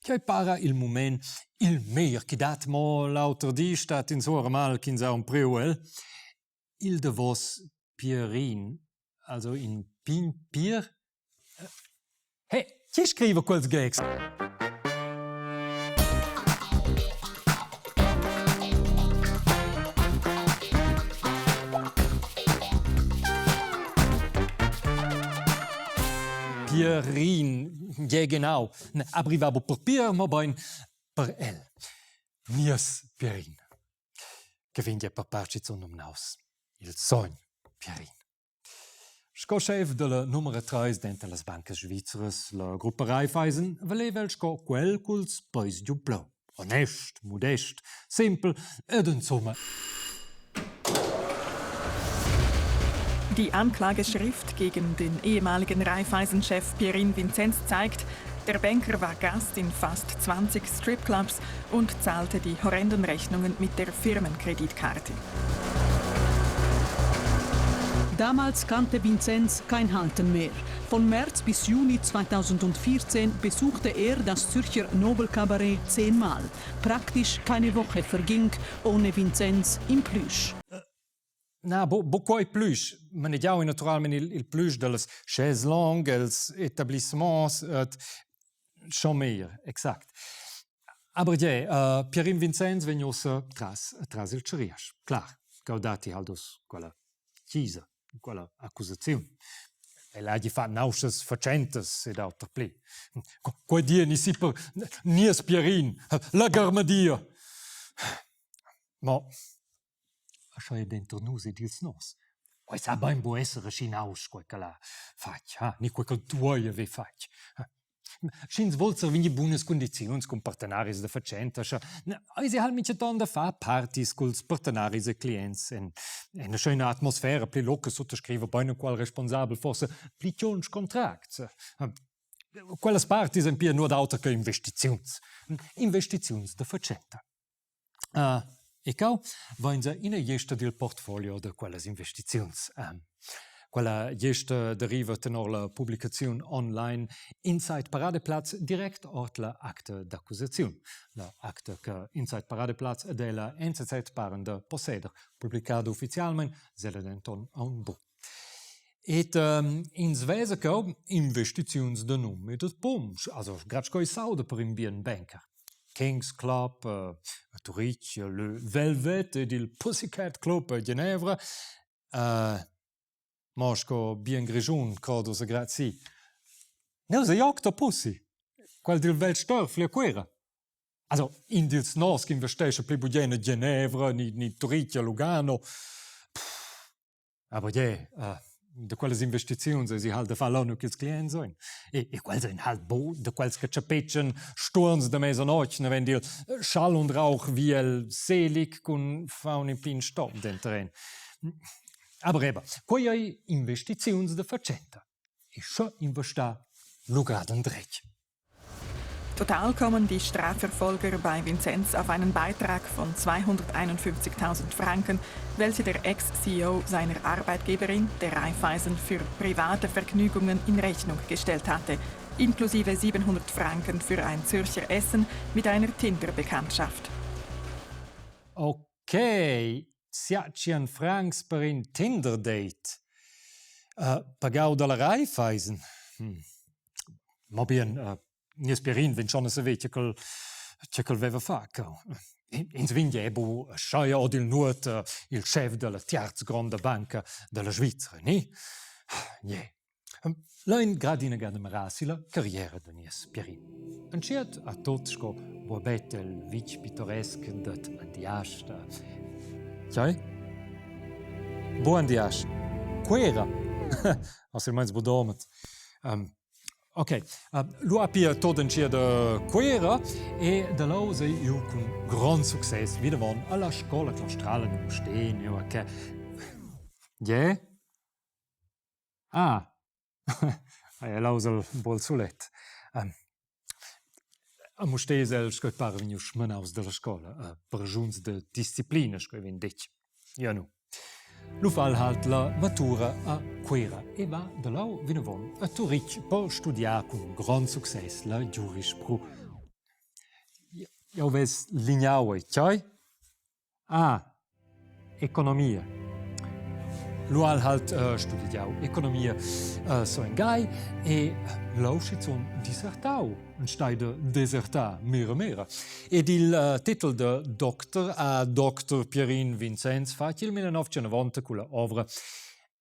Quei para il mument il meglier che dat, mo l'auter di stat ins ora mal ch'ins ha empriu el. Il davos Pierin, also in pign pir. Hey, chi scriva quels gags? Pierin, ja genau. Aber va buc per Pier, mobein per el. Nies Pierin. Che vegn gia per part schizun numnaus il sogn Pierin. Sco schef dalla numera treis denter las bancas svizras, la gruppa Raiffeisen, valeva el sco quel culs peis giu plau. Honest, mudest, simpel ed insumma Die Anklageschrift gegen den ehemaligen Raiffeisen-Chef Pierin Vincenz zeigt, der Banker war Gast in fast 20 Stripclubs und zahlte die horrenden Rechnungen mit der Firmenkreditkarte. Damals kannte Vincenz kein Halten mehr. Von März bis Juni 2014 besuchte er das Zürcher Nobelkabarett zehnmal. Praktisch keine Woche verging ohne Vincenz im Plüsch. Na, bu, bu quei plüsch. Manegiau naturalmein il, il plüsch dallas chaises longues, els etablissements, et schon meglier, exact. Aber je, uh, Pierin Vincenz vegn ussa tras, tras il Tscheriasch. Clar, gaudati halt uss quella chisa, quella accusaziun. El hagi fatg nauschas fatschentas ed auter pli. Quei di ni si per nies Pierin, la garmadia. Mo aschia ei denter nus ed ils nos. Quei sa bein buc esser aschi nausch quei ch'el ha fatg, ha, ni quei ch'el duei haver fatg. Sch'ins vul survegnir bunas cundiziuns cun partenaris da fatschenta, sche eisi halt mintgaton da far partis culs partenaris e clients en ina schöna atmosfera pli locca suttascriva beinenqual responsabel forsa pli tgunsch contracts. Quellas partis ein pia nuot auter che investiziuns, investiziuns da fatschenta. E cheu vainsa ina gliesta dil portfolio da quellas investiziuns. Quella gliesta deriva tenor la publicaziun online Inside Paradeplatz direct ord la acta d'accusaziun. La acta che Inside Paradeplatz ed ella NZZ paren da posseder, publicada ufficialmein, sela denton aunc buc. Ed ins vesa cheu investiziuns da num e da pumps, also grad sco ei s'auda per in bien banker. King's Club a Turitg, le Velvet ed il Pussycat Club a Genevra. Mo sco bien Grischun croda ussa grad si. Nus ei Octopussy, quel dil Weltstörfli a Cuera. Also in dils nos ch'investescha pli bugen a Genevra ni, ni Turitg a Lugano. Pff, Aber je, da quellas investiziuns eisi halt da far leu nua ch'ils clients ein. E, e quels ein halt bu da quels che chapetschan stuorns da mesanotg naven dil Schall und Rauch vi el selig cun faun in pign stop denteren. Aber eben, quei ei investiziuns da fatschenta. E sche investar, lu grad endretg. Total kommen die Strafverfolger bei Vincenz auf einen Beitrag von 251.000 Franken, welche der Ex-CEO seiner Arbeitgeberin, der Raiffeisen, für private Vergnügungen in Rechnung gestellt hatte, inklusive 700 Franken für ein Zürcher Essen mit einer Tinder-Bekanntschaft. Okay, siatschien francs per in Tinder-Date. Uh, pagau dalla Raiffeisen? Hm. Ma bien, nies Pierin vegn schon a saver tge ch'el tge ch'el veva fatg. Ins vegn gie bu aschia ord il nuot il schef dalla tiarza gronda banca dalla Svizra, ni? Gie. Lein grad ina gada mirar silla carriera da nies Pierin. Entschiet ha tot sco buobet el vitg pittoresc dad Andiast. Tgei? Bu Andiast? Cuera? Silmeins bu Domat. Um, Ok, uh, lu ha pia tot entschiet da Cuera e da leu sei iu cun grond success vinavon alla scola claustrala de Mustér, nua che Yeah? Ah, el auza il bol sulet. Um, a Mustér es el sco par vegniu smenaus dalla scola, uh, per raschuns de disciplina, sco ei vegn detg. Ja nu. Lu fa el halt la matura a Cuera e va da leu vinavon a Turitg per studiar cun grond success la giurispru. Jau vess lignau ei tgei? Ah, economia. Lu ha'l halt studegiau economia sogn Gai e leu schizun dissertau enstagl da desertar mira mira. Ed il tetel da docter ha doctor Pierin Vincenz fatg il 1990 culla ovra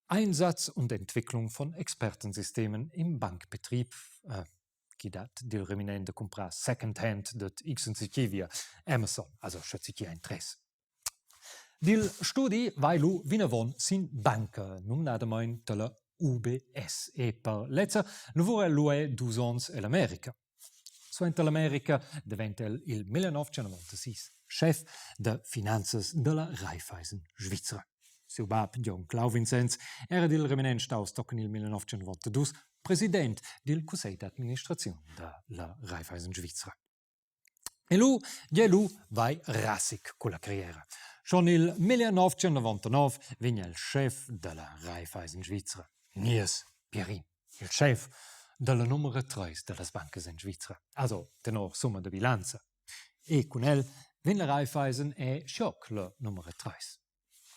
Einsatz und Entwicklung von Expertensystemen im Bankbetrieb chi dat dil reminent da cumprar second hand dad XNCC via Amazon, also sche chi ha interess. Dil studi vai lu vinavon sin banca, numnadamein dalla UBS e per lezza lavura el lu è dus onns ell'America. Suenter l'America daventa el il 1996 schef da finanzas dalla Raiffeisen Svizra. Siu bab Gion Clau Vincenz era dil reminent staus tochen il 1992 president dil cussegl d'administraziun dalla Raiffeisen Svizra. E lu, gie lu vai rassic culla carriera. Schon il 1999 vegn el schef dalla Raiffeisen Svizra. Nies Pierin, il schef dalla numero 3 dallas bancas en Svizra, also tenor summa da bilanza. E cun el vegn la Raiffeisen è schoc la numero 3.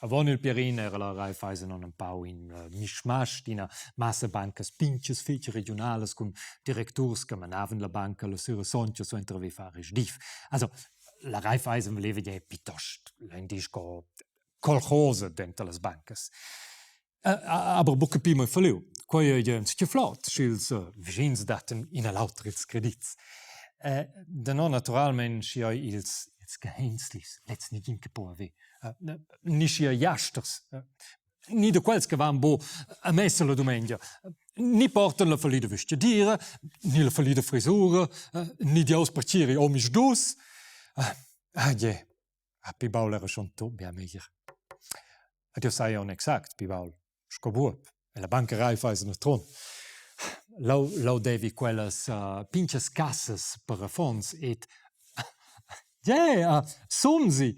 Avon il Pierin era la Raiffeisen aunc empau in mischmasch d'ina massa bancas pintgas fetg regiunalas cun directurs che manavan la banca la sera sontga suenter haver far risdiv. Also la Raiffeisen voleva gie piuttost l'endisch sco colchosa denter las bancas. Aber buca pli mai falliu. Quei ei gie flot, sch'ils vischins dattan in a l'auter ils credits. Denton naturalmein schi ei ils ils Geheinslis, lez negin che po haver, ni schi ei jasters, ni da quels che van bu a messa la dumengia, ni portan la fallida vestgadira, ni la fallida frisura, ni Dieus pertgiri omisdus. Ah, gie, Ah, pli baul era schon tut bia meglier. Ed jeu sai aunc exact pli baul, sco buob, ella banca Raiffeisen a Trun. Leu, leu devi quellas pintgas cassas per affons ed yeah, Sumsi,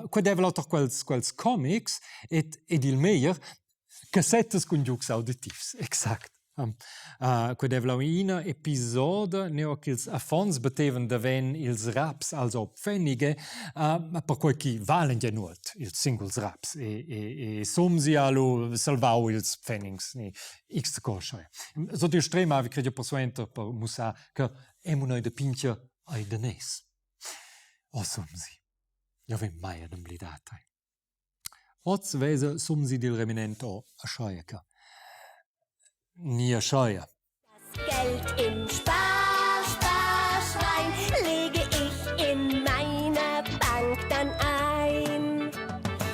quei deva l'auter quels, quels comics ed, ed il meglier Cassettas cun giugs auditivs, exact. Quei deva lu ina episoda, nua ch'ils affons battevan daven ils raps, also pfennige, perquei ch'i valen gia nuot ils singuls raps e, e, e Sumsi ha lu salvau ils pfennigs ni x coscha. Sut il strem havi crediu persuenter per mussar che emo noi da pintga ei daners. Oh Sumsi, jeu vegn mai ad emblidar tei. Oz vesa Sumsi dil reminent o aschia che ni aschia. Das Geld im Spar-Sparschwein lege ich in meiner Bank dann ein.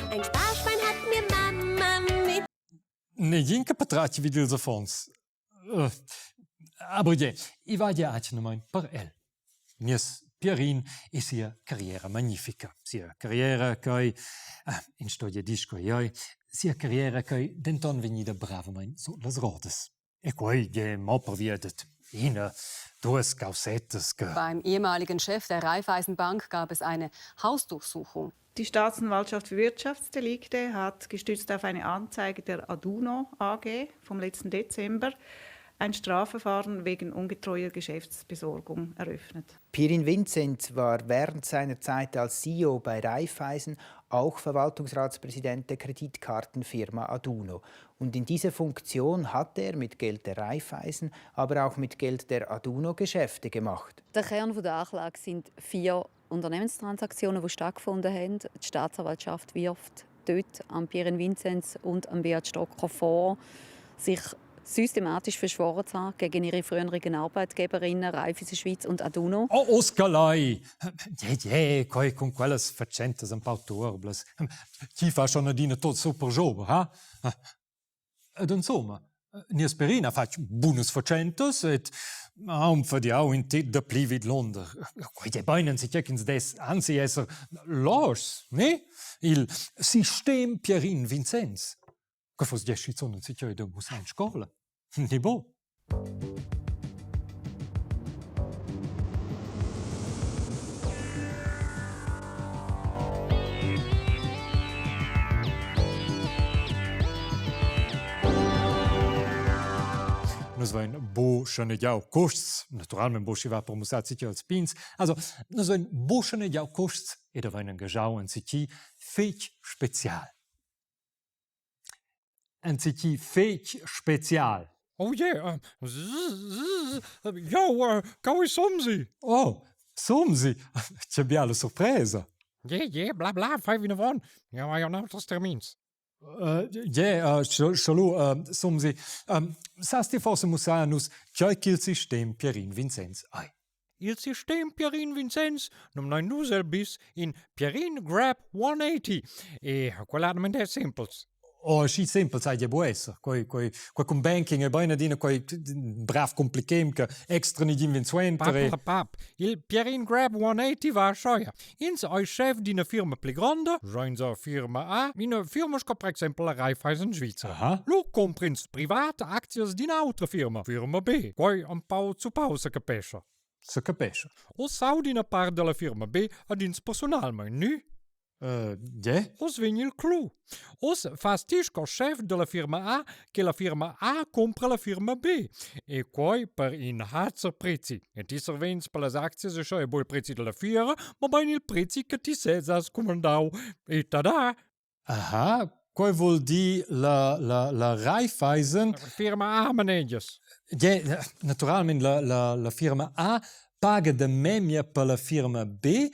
Ein Sparschwein hat mir Mama mit Negin che patratgi vid ils affons. Aber gie, i va gia atgnamein per el. Nies Pierin e sia carriera magnifica. Sia carriera ch'ei, ins sto gie dir sco ei, sia carriera ch'ei denton vegnida bravamein sut las rodas. E quei gie mo pervia dad ina, duas caussettas che Beim ehemaligen Chef der Raiffeisenbank gab es eine Hausdurchsuchung. Die Staatsanwaltschaft für Wirtschaftsdelikte hat gestützt auf eine Anzeige der Aduno AG vom letzten Dezember ein Strafverfahren wegen ungetreuer Geschäftsbesorgung eröffnet. Pirin Vinzenz war während seiner Zeit als CEO bei Raiffeisen auch Verwaltungsratspräsident der Kreditkartenfirma Aduno. Und in dieser Funktion hat er mit Geld der Raiffeisen, aber auch mit Geld der Aduno Geschäfte gemacht. Der Kern der Anklage sind vier Unternehmenstransaktionen, die stattgefunden haben. Die Staatsanwaltschaft wirft dort an Pierin Vinzenz und an Beat Stocker vor, sich systematisch verschworen zu haben gegen ihre früheren Arbeitgeberinnen Raiffeisen Schweiz und Aduno. Oh, Oscalai! Je, je, quei cun quellas fatschentas empau tuorblas. Chi fa schon adina tot super job, ha? Ed insomma, nies Perin ha fatg bunas fatschentas ed ha fadiau in tec dapli vidlunder. Quei ei bein enzatgei ch'ins dess anzi esser loschs, ne? Il sistem Pierin Vincenz. Che fuss gie schizun enzatgei da mussar in scola. Ni buc? Nus vein bu schanegiau custs, naturalmein bu schi va per mussar enzatgi als pigns, also nus vein bu schanegiau custs ed havein engaschau enzatgi fetg special. Enzatgi fetg special. Oh yeah, jau, cau ei Somsi. Oh, Somsi, che biala surpresa. Je, je, bla bla, fai vinavon. Jau hai auters termins. Yeah, scha lu Somsi, sas ti forsa mussar a nus tgei ch'il sistem Pierin Vincenz ei? Il sistem Pierin Vincenz numnein nus el bis in Pierin Grab 180 e quella è simpels. Oh, schi simpel sai gie buc esser. Quei, quei, quei cun banking è bein adina quei brav compliquem che extra nigin vegn suenter. Pap, pap, pap. Il Pierin Grab 180 va scheuer. Ins ei chef d'ina firma pli gronda, scheinsa firma A, ina firma sco per exempel la Raiffeisen Svizra. Aha. Lu comprins privat aczias d'ina autra firma, firma B. Quei empau zuppau se capescha. Se capescha. Oz audi ina part dalla firma B ad ins personalmein, ni? Yeah. Oz vegn il clou. Oz fas ti sco chef dalla firma A che la firma A compra la firma B. E quei per in hazer prezi. E ti survegns per las aczias e sche buc il prezi dalla fiera, mobein il prezi che ti sez has cumandau. E tada! Aha, quei vul dir la, la, la Raiffeisen. Firma A manegias. Yeah, naturalmein la, la, la firma A paga da memia per la firma B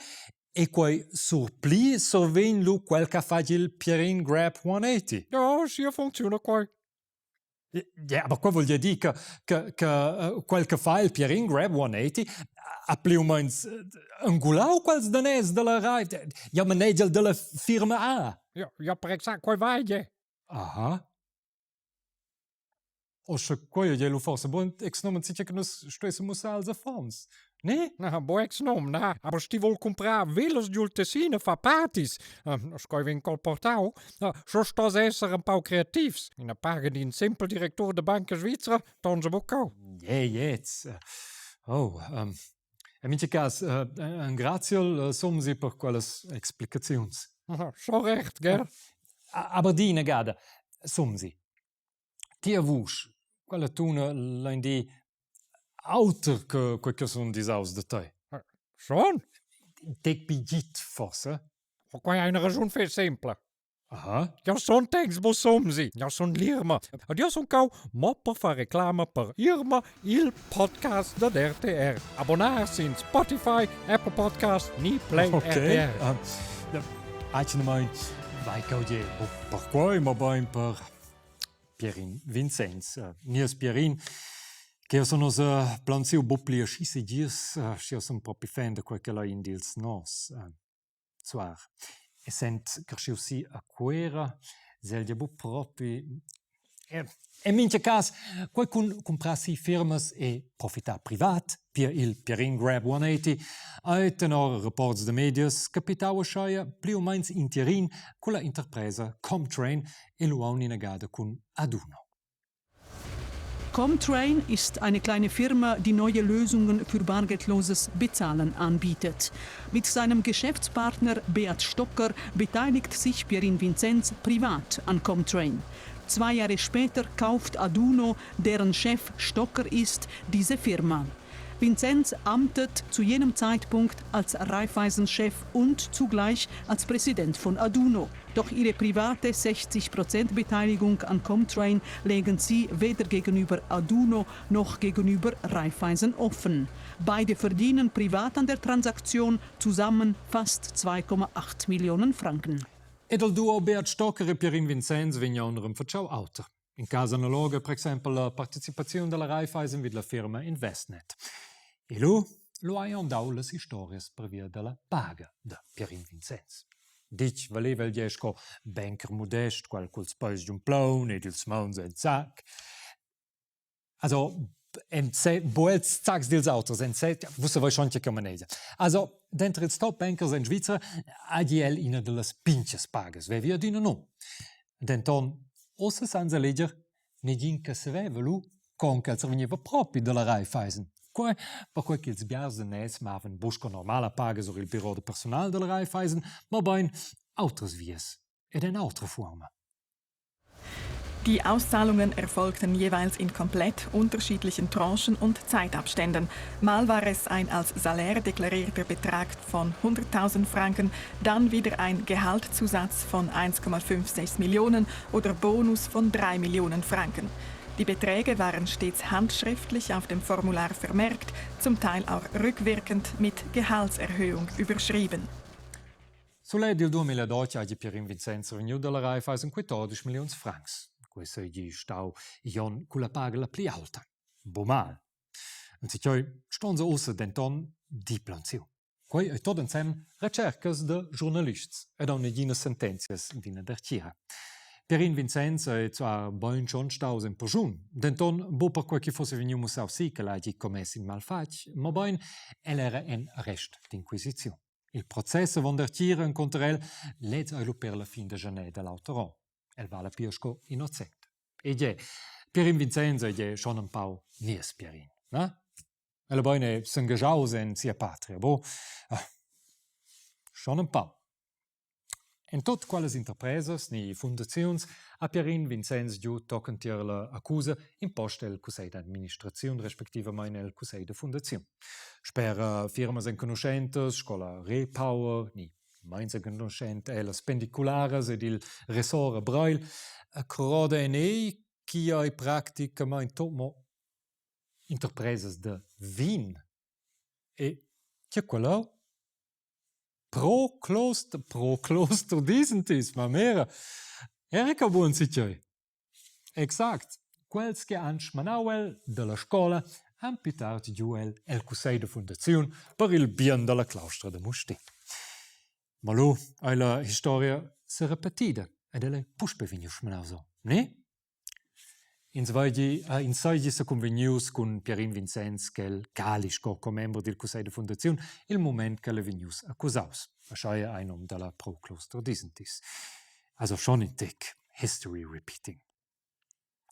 E quei surpli survegn lu quel ch'ha fatg il Pierin Grab 180. Ja, sia funcziuna quei. Ja, aber quei vul dir che, che, che uh, quel che fa il Pierin Grab 180 ha pli u meins engulau quels daners dalla Rai. Ja, manegel dalla firma A. Ja, ja, per exact quei vai je. Aha. O sche quei ei lu forsa buc exnum enzatgei che nus stuessen mussar als affons. Ne? Na, buc exnum, na. Aber sch'ti vul cumprar velos giul Tessin e far parties, sco ei vegn colportau, sche stos esser empau creativs. Ina paga d'in sempel directur da banca svizra tonscha buc cau. Je, jetzt. Oh, um, in mintga cas, uh, engraziel uh, Somsi per quellas explicaziuns. Schon recht, gell? Aber di ina gada, Somsi, Tia vusch, quella tuna lein dir auter che quei che sun disaus da tei. Schon? Tec pi git forsa? Oh, quei ei ina raschun fetg sempla. Aha. Jau sun tex buc Somsi, jau sun l'Irma. Ed jeu sun cau mo per far reclama per Irma, il podcast dad RTR. Abonnar sin Spotify, Apple Podcast ni Play okay. RTR. Uh, Atgnamain vai cau dir buc per quei, mobein per Pierin Vincenz, nies Pierin, che jeu sun ussa plaunsiu buc pli aschi segirs, sch'jeu sun propi fan da quei ch'el ei in dils nos. Zuar, essend creschius si a Cuera, selgia buc propi En mintga cas, quei cun cumprar si firmas e profitar privat, pia il Pierin Grab 180, ei tenor rapports da medias capitau ascheia pli u meins interin culla interpresa Comtrain e lu aunc inagada cun Aduno. Comtrain ist eine kleine Firma, die neue Lösungen für bargeldloses Bezahlen anbietet. Mit seinem Geschäftspartner Beat Stocker beteiligt sich Pierin Vincenz privat an Comtrain. Zwei Jahre später kauft Aduno, deren Chef Stocker ist, diese Firma. Vincenz amtet zu jenem Zeitpunkt als Raiffeisen-Chef und zugleich als Präsident von Aduno. Doch ihre private 60% Beteiligung an Comtrain legen sie weder gegenüber Aduno noch gegenüber Raiffeisen offen. Beide verdienen privat an der Transaktion zusammen fast 2,8 Millionen Franken. Ed il duo Beat Stocker e Pierin Vincenz vegn aunc renfatschau auter. In cas analoga per exempel la participaziun dalla Raiffeisen vid la firma Investnet. E lu, lu hai aunc dau las historias pervia dalla paga da Pierin Vincenz. Ditg valeva el gie sco bancher mudest, quel culs peis giun plaun ed ils mauns el sac. Also en se buc els sacs dils auters, en se, vus saveis schon tge che manegia. Also denter ils top bankers en Svizra hagi el ina dallas pintgas pagas, vevi adina num. Denton ussa san se leger negin che saveva lu con ch'el survegneva propi dalla Raiffeisen. Quei perquei ch'ils biars daners mavan buc sco normala paga sur il biro da personal dalla Raiffeisen, mobein autras vias ed en autra fuorma. Die Auszahlungen erfolgten jeweils in komplett unterschiedlichen Tranchen und Zeitabständen. Mal war es ein als Salär deklarierter Betrag von 100.000 Franken, dann wieder ein Gehaltszusatz von 1,56 Millionen oder Bonus von 3 Millionen Franken. Die Beträge waren stets handschriftlich auf dem Formular vermerkt, zum Teil auch rückwirkend mit Gehaltserhöhung überschrieben. Sulet il 2008 hagi Pierin Vincenz vegniu dalla Raiffeisen 14 milliuns francs. Quei seigi stau igl onn culla paga la pli aulta. Buc mal. Enzatgei ston se ussa denton di plaunsiu. Quei ei tot ensem retschercas da giurnalists ed aunc neginas sentenzias d'ina dertgira. Pierin Vincenz ei zwar bein schon staus en perschun, denton buc perquei ch'i fosse vegniu mussau si ch'el hagi commess in malfatg, mobein el era en arrest d'inquisiziun. Il process avon dertgira encunter el, lez ei lu per la fin da janer da l'auter onn. El vala pia sco innocent. E gie, Pierin Vincenz ei gie schon empau nies Pierin, na? El ha bein è s'engaschaus en sia patria, bo? Ah, schon empau. En tut quellas interpresas ni fundaziuns ha Pierin Vincenz giu tochen tier la accusa in post el cussegl d'administraziun respectivamein el cussegl da fundaziun. Sper firmas enconuschentas sco la Repower ni meins enconuschent è las pendicularas ed il ressort a Breil croda en ei ch'igl ei practicamein tut mo interpresas da vin. E che quella Pro Closter, pro Closter Disentis, ma mera. Erika buon sitgei. Exact. Quels che han smanau el dalla scola han più tard giu el el cussegl da fundaziun per il bien dalla claustra da Mustér. Ma lu ei la historia serepetida ed el ei puspei vegnius smanaus o, ne? Ins vegli, ins seigi secunvegnius cun Pierin Vincenz ch'el cali sco commember dil cussegl da fundaziun il mument ch'el ei vegnius accusaus. Aschia ei num dalla Pro Closter Disentis. Also schon in tec history repeating.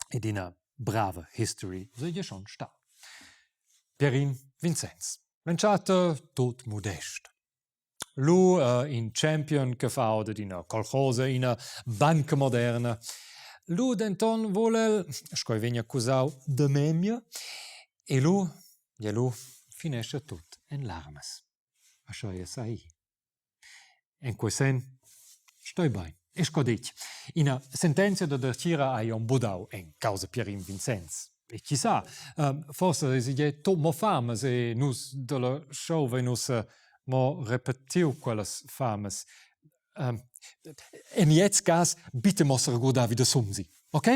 Ed ina brava history seigi schon stau. Pierin Vincenz. L'entschatta tut mudest. Lu in champion che fa dad ina kolchosa ina banca moderna. Lu denton vul el, sco ei vegn accusau, da memia e lu, ja lu finescha tut en larmas. Aschia sa ei. En quei senn stoi bein. E sco detg, ina sentenzia da dertgira ei aunc budau en causa Pierin Vincenz. E chi sa, forsa es igl tot mo famas e nus dalla show vein ussa mo repetiu quellas famas. En gliez cas bitte mo seregurdar vi da Sumsi, ok?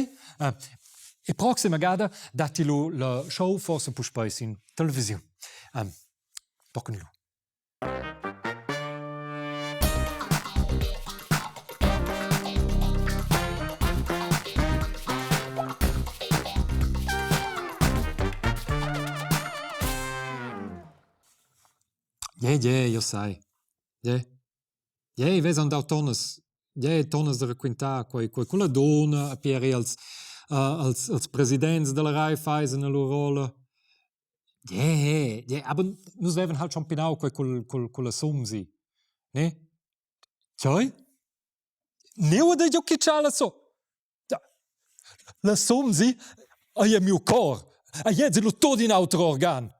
E proxima gada datti lu la show forsa puspei sin televisiun. Tochen lu. Gie, gie, jeu sai. Gie. Gie, ei vesan dau tonnas, gie, tonnas da raquintar quei quei culla dunna, a pieri als als als presidents dalla Raiffeisen e lur rolla. Gie, gie, aber nus vevan halt schon pinau quei cul cul culla Sumsi, ne? Tgei? Neu da giu chitschar la so. La Sumsi ei en miu cor, ei è lu tut in auter organ.